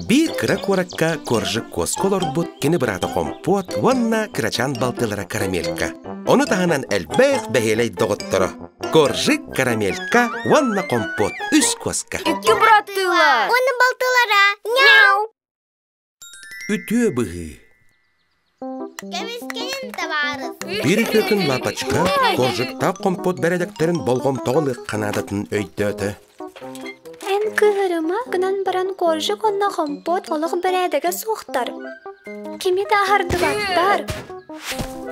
Биир кыра куоракка Коржик куоска олорбут кини быраата Хомпуот уонна кырачаан балтылара Карамелька. Ону таһынан элбэх бэһиэлэй доҕотторо Коржик, Карамелька уонна Хомпуот үс куоска. Икки быраттыылар. Уонна балтылара. Няу! Үтүө быһыы. Кэмискэнин табаарыс. Биир үтүөкүн лапочка коржиктаах хомпот бэрэдэктэрин болҕомтоҕо ылыахха наадатын өйдөөтө. Эн кыыһырыма гынан баран коржик уонна хомпот олох бэрээдэгэ суохтар. Кими да аһардыбаттар.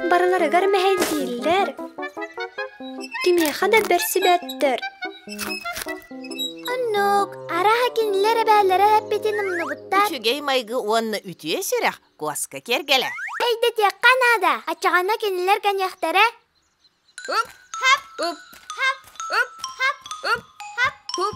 Барыларыгар мэһэйдииллэр. Кимиэхэ да бэрсибэттэр. Оннук, арааһа кинилэр эбээлэрэ эппитин умнубуттар. Үчүгэй майгы уонна үтүө сүрэх куоска киэргэлэ. Өйдөтүөххэ наада, аччаҕана кинилэр кэниэхтэрэ. Уп, хап, уп, хап, уп, хап, уп, хап, уп.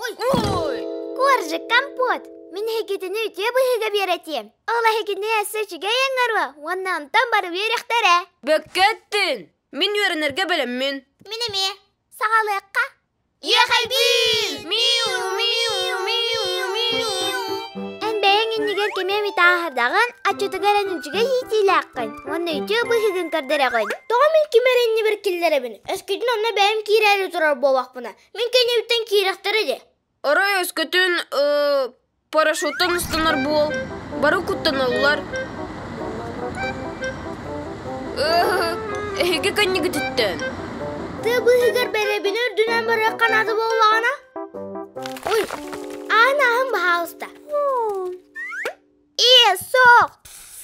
Ой, Ой! Коржик компот. Мин эһигитини үтүө быһыыга биэрэтиэм. Ол эһигини өссө үчүгэй оҥоруо уонна онтон бары үөрэхтэрэ. Бөккөттүн! Мин үөрэнэргэ бэлэммин. Мин эмиэ. Саҕалыахха. Иэхэйбиин! Миу, миу, миу, миу. Эн бэйэҥ иннигэр кими эмит ааһардаҕын, аччытыгар эн үчүгэй иитиилээххин уонна үтүө быһыыгын көрдөрөҕүн. Тоҕо мин ким эрэ иннибэр киллэрэбин? Өскөтүн онно бэйэм киирээри турар буоллахпына, мин кэннибиттэн киирэхтэрэ дии. Арай өскөтүн парашюттан ыстанар буол, бары куттаналлар. Эһиги кэннигититтэн. Тыа быыһыгар бэрэбинэ үрдүнэн барыахха наада буоллаҕына? Ой, аан ааһын баһаалыста. Ээ, суох!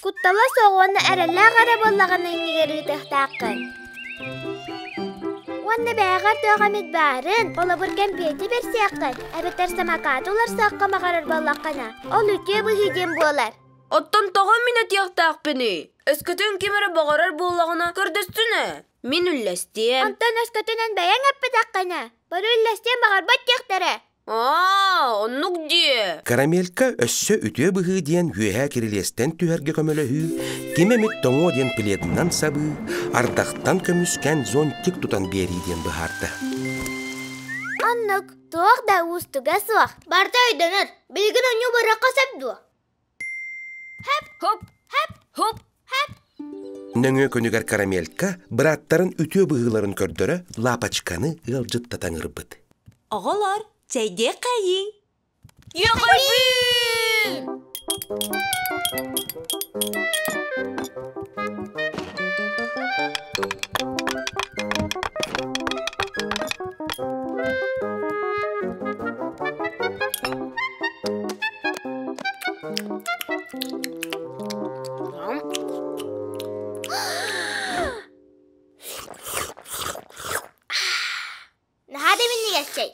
Куттала суох уонна эрэллээх эрэ буоллаҕына иннигэр ыытыахтааххын. Уонна бэйэҕэр туох эмит баарын, холобур кэмпиэти бэрсиэххин, эбэтэр самокаты уларсыахха баҕарар буоллаххына, ол үтүө быһыы диэн буолар. Оттон тоҕо мин этиэхтээхпиний? Өскөтүн ким эрэ баҕарар буоллаҕына, көрдөстүн ээ. Мин үллэстиэм. Онтон өскөтүн эн бэйэҥ эппэтэххинэ, бары үллэстиэн баҕарбат диэхтэрэ. Аа, оннук диэ. Карамелька өссө үтүө быһыы диэн үөһээ кирилиэстэн түһэргэ көмөлөһүү, ким эмит тоҥуо диэн пледынан сабыы, ардахтан көмүскээн зонтик тутан биэрии диэн быһаарда. Оннук, туох да уустуга суох. Барыта өйдөнөр. Билигин онньуу барыахха сөп дуо? Хэп, хоп, хэп, хоп, хэп. Нөҥүө күнүгэр Карамелька бырааттарын үтүө быһыыларын көрдөрө Лапочканы ыалдьыттата ыҥырбыт. Оҕолор, чэйдиэххэйиҥ! Иэхэйбиин! Наһаа да минньигэс чэй.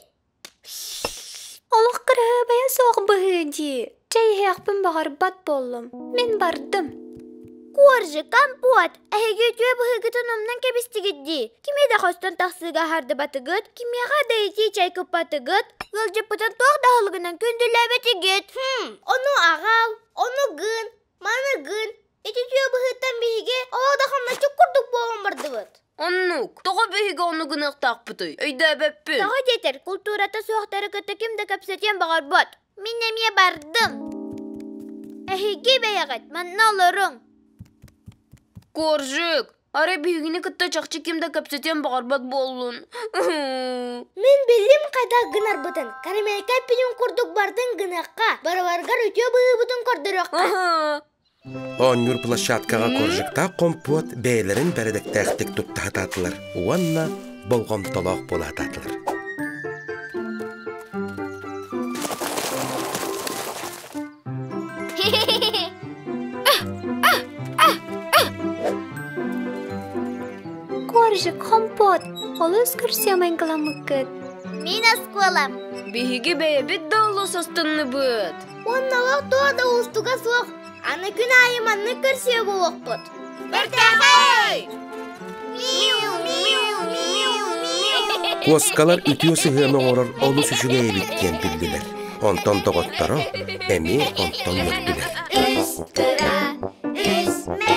Олох кыраһыабайа суох быһыы дии. Чэй иһиэхпин баҕарбат буоллум. Мин бардым. Коржи, компот, эһиги үтүө быһыыгытын умнан кэбистигит дии. Кими да хостон тахсыыга аһардыбатыгыт, кимиэхэ да итии чай куппатыгыт, ыалдьыппытын туох да аһылыгынан күндүлээбэтигит. Хм, ону аҕал, ону гын, маны гын. Ити үтүө быһыыттан биһиги олох да хамначчык курдук буолан бардыбыт. Оннук. Тоҕо биһиги ону гыныахтаахпытый? Өйдөөбөппүн. Тоҕо диэтэр, култуурата суохтары кытта ким да кэпсэтиэн баҕарбат. Мин эмиэ бардым. Эһиги бэйэҕит манна олоруҥ. Коржик, арай биһигини кытта чахчы ким да кэпсэтиэн баҕарбат буоллун. Мин биллим хайдах гынарбытын. Карамелька эппитин курдук бардын гыныахха, барыларыгар үтүө быһыыбытын көрдөрүөххэ. Оонньуур площадкаҕа коржиктаах хомпуот бэйэлэрин бэрэдэктээхтик тутта сатаатылар уонна болҕомтолоох буола сатаатылар. Коржик, хомпуот, олус көрсүөмэҥкэламмыккыт. Мин оскуолам. Биһиги бэйэбит да олус астынныбыт. Уонна олох туох да уустуга суох. Аны күн аайы маннык көрсүө буолуохпут. Бэртээхэй! Миу, миу, миу, миу. Куоскалар үтүө сыһыаны оҥорор олус үчүгэй эбит диэн биллилэр. Онтон доҕотторо эмиэ онтон үөрдүлэр. Үс кыра, үс мэ.